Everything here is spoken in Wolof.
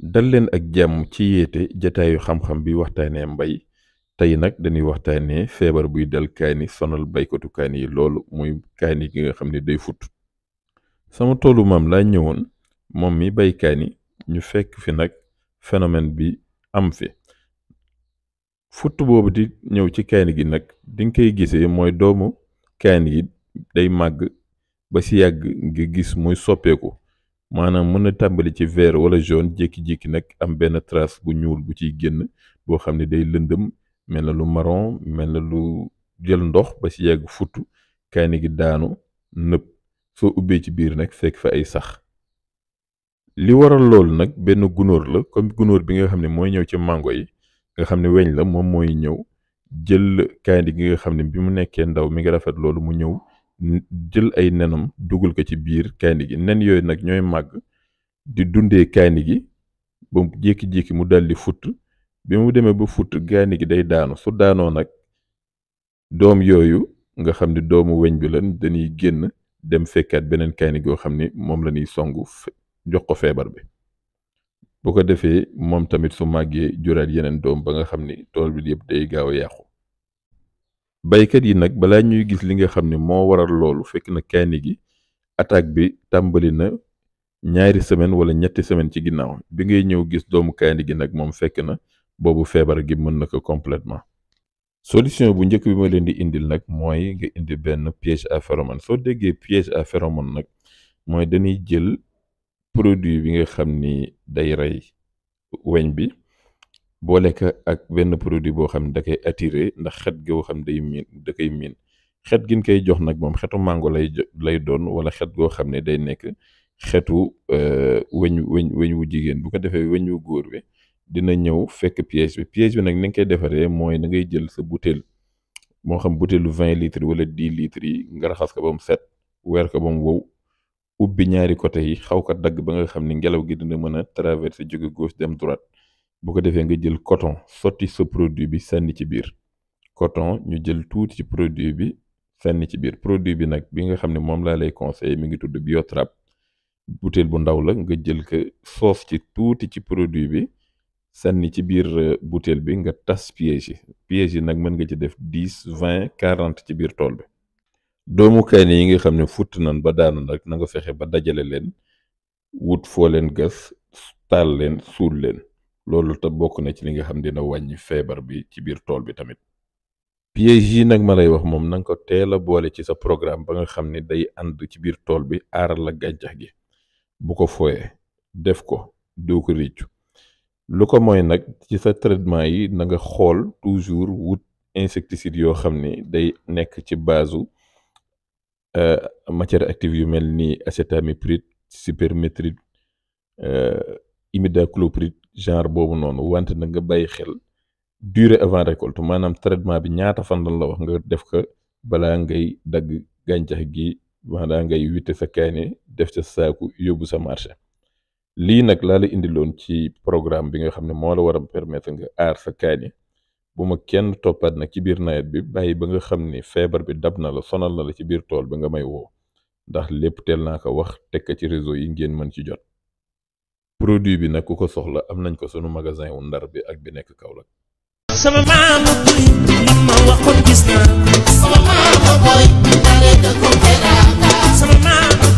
dal leen ak jàmm ci yeete jataayu xam-xam bi waxtaanee mbay tey nag dañuy waxtaanee feebar buy dal kaani sonal baykatu kaani yi loolu muy kaani gi nga xam ne day futt sama toolu maam laa ñëwoon moom mi bay kaani ñu fekk fi nag phénomène bi am fi futt boobu di ñëw ci kaani gi nag di nga koy gisee mooy doomu kaani yi day màgg ba si yàgg nga gis muy soppeeku maanaam mën na tàmbali ci vert wala jaune jékki-jékki nag am benn trace bu ñuul bu ciy génn boo xam ne day lëndëm mel na lu marron mel na lu jël ndox ba si yàgg futt kaani gi daanu nëb soo ubbee ci biir nag fekk fa ay sax li waral loolu nag benn gunóor la comme gunóor bi nga xam ne mooy ñëw ci mango yi nga xam ne weñ la moom mooy ñëw jël kaani gi nga xam ne bi mu nekkee ndaw mi ngi rafet loolu mu ñëw jël ay nenam dugal ko ci biir kaani gi nen yooyu nag ñooy màgg di dundee kaani gi ba jékki-jékki mu daldi futt bi mu demee ba futt kaani gi day daanu su daanoo nag doom yooyu nga xam ne doomu weñ bi lan dañuy génn dem fekkaat beneen kaani goo xam ne moom la ñuy songu jox ko feebar bi bu ko defee moom tamit su màggee juraat yeneen doom ba nga xam ni tool bi yëpp day gaaw a yàqu baykat yi nag balaa ñuy gis li nga xam ne moo waral loolu fekk na kaani gi attaque bi tàmbali na ñaari semaine wala ñetti semaine ci ginnaaw bi ngay ñëw gis doomu kaani gi nag moom fekk na boobu feebar gi mën na ko complètement solution bu njëkk bi ma leen di indil nag mooy nga indi benn piège à phéromone soo déggee piège à phéromone nag mooy dañuy jël produit bi nga xam ni day rey weñ bi boole ko ak benn produit boo xam ne da koy attiré ndax xet goo xam day miin da koy miin xet gi ñu koy jox nag moom xetu mango lay doon wala xet goo xam ne day nekk xetu weñ wu jigéen bu ko defee weñ wu góor bi dina ñëw fekk piège bi nag ni nga koy defaree mooy da ngay jël sa butéel moo xam butéelu 20 litres wala 10 litres yi nga raxas ko ba mu set weer ko ba mu wow ubbi ñaari côté yi xaw ko dagg ba nga xam ne ngelaw gi dina mën a traverser jóge gauche dem droite bu ko defee nga jël coton sotti sa produit bi sànni ci biir coton ñu jël tuuti ci produit bi sànni ci biir produit bi nag bi nga xam ne moom laa lay conseiller mi ngi tudd Biotrap butéel bu ndaw la nga jël ko soos ci tuuti ci produit bi sànni ci biir butéel bi nga tas piège yi nag mën nga ci def 10 20 40 ci biir tool bi doomu kaani yi nga xam ne futt nan ba daanu nag na nga fexe ba dajale leen wut foo leen gas taal leen suul leen loolu te bokk na ci li nga xam dina wàññi feebar bi ci biir tool bi tamit piège yi nag ma lay wax moom na nga ko teel a boole ci sa programme ba nga xam ne day ànd ci biir tool bi aaral la gàncax gi bu ko fooyee def ko doo ko réccu lu ko mooy nag ci sa traitement yi na nga xool toujours wut insecticide yoo xam ne day nekk ci base matière active yu mel ni acétamipride cyperméthrine imidacloprid genre boobu noonu wante na nga bàyyi xel durée avant récolte maanaam traitement bi ñaata fan la wax nga def ko balaa ngay dagg gàncax gi balaa ngay witte sa kaani def sa saaku yóbbu sa marché lii nag laa la indiloon ci programme bi nga xam ne moo la war a permettre nga aar sa kaani bu ma kenn toppaat nag ci biir nawet bi bàyyi ba nga xam ni feebar bi dab na la sonal na la ci biir tool bi nga may woo ndax lépp teel naa ko wax teg ko ci réseau yi ngeen mën ci jot produit bi nag ku ko soxla am nañ ko sunu magasin wu Ndar bi ak bi nekk Kaolack. sama maam ma waxoon gis naa sama maam